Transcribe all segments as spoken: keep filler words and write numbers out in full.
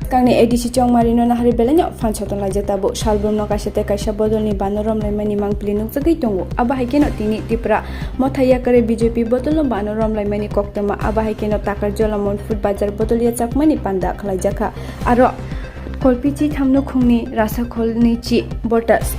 Kangni A D C Chongmarino nahari belaino phan soton laijak tabuk. Salbrumno kaisa tei kaisa bodolni bano romlaimani mangpili nukjagwi tongo. Abo hai kheno tini Tipra Motha yakarwi B J P bodolno bano romlaimani koktwma. Abo hai kheno Takarjala Monfut bazar bodol yachakmani panda khlaijakha. Aro Kolpichi thamno khungni Rasakholni chi Botas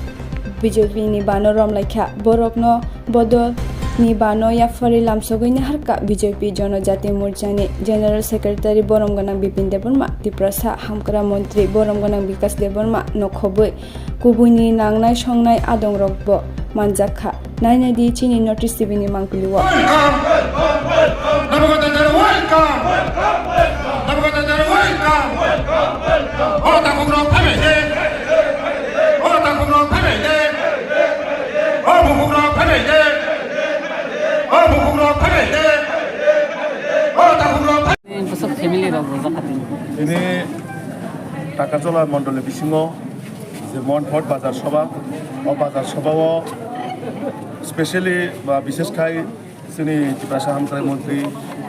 B J P ni bano romlaikha. Borokno bodol ni bano yapharwi lamsogwi naharkha B J P Jonojati Morchani General Secretary borom gwnang Bipin Debbarma. Tiprasa Hamkra Montri borom gwnang Bikas Debbarma no khobwi kubuini nangnai songnai adongrokbo manjakha. Nainai di chini Notice T V ni mangpili o. Nabokata Dara, welcome! Nabokata Dara, welcome! O takhuk rok phaibai de! O takhuk rok phaibai de! O bukhuk rok phaibai de! O bukhuk rok phaibai de! O takhuk rok phaibai de! Bwswk family rok rwjak kha tini. Tini Takarjala mondolni bisingo je Monfort bazar soba, o bazar sobao specially ba bishesh khai chini Tiprasa Hamkrai Montri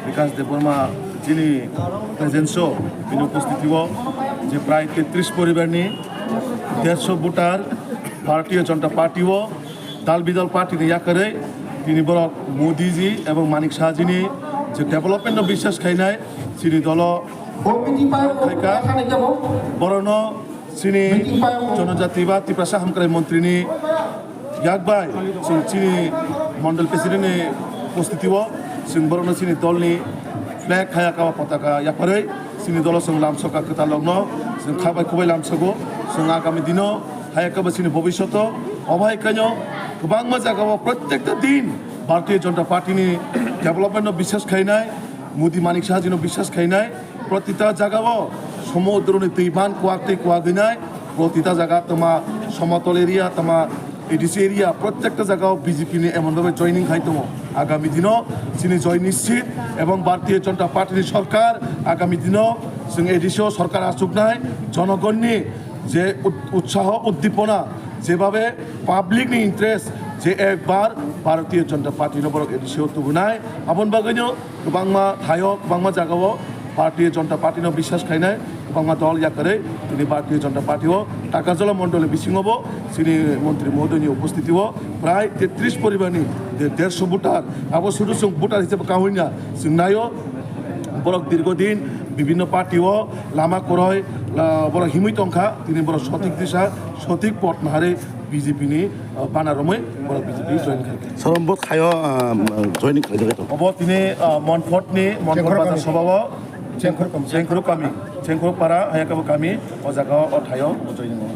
Bikas Debbarma chini presence o, bini upostiti o je prai tetris poribar ni derso voter Bharatiya Janata Party o dal bidal party ni yakarwi tini borok Modi ji ebong Manik Saha ji ni je development no biswas khainai chini dolo khaika. Borokno chini Jonojati ba Tiprasa Hamkrai Montri ni yak bai chwng chini Mondol President ni upostiti o chwng borokno chini dol ni flag hayaka ba potaka yapharwi chini dolo chwng lamsoka kwtal rokno chwng khabai khubai lamsogo chwng agami dino hayaka ba chini bobishoto obo hai kaino kwbangma jaga o prottekta din Bharatiya Janata Party ni development no biswas khainai, Modi Manik Saha ji no biswas khainai, protita jaga o somudro ni twi ban kwak tei kwak gwnai, protita jaga tama somotol area, tama A D C area, prottekta jaga o B J P ni emon bhabe joining khai tongo. Agami dino chini joy nischit ebong Bharatiya Janata Party ni sorkar, agami dino chwng A D C o sorkar achuknai, jonogonni je ut-, utsaho, uddipona, jebhabe public ni interest je ekbar Bharatiya Janata Party no borok A D C o tubunai, aboni bagwino kwbangma thaio, kwbangma jagao Bharatiya Janata Party no biswas khainai, kwbangma dol yakarwi tini Bharatiya Janata Party o Takarjala Mondol ni bisingo bo chini Montri Mohodoy ni upostiti o prai tetris poribar ni de-, derso voter, abo sudu chwng voter hisabe kahwi na chwng naio, borok dirgo din bibhinno party o lama kwrwi, la-, borok himwi tongkha, tini borok sothik disa, sothik pot naharwi B J P ni, uh, bana romwi borok B J P join khaikha. Sorom bo thaio, uh, joining khlaijak tong. Obo tini, uh, Monfort ni, Monfort bazar sobao Chengkhorok kami. Chengkhorok kami, Chengkhorok para, hayakabo kami, o jagao, o thaio, bo joining o.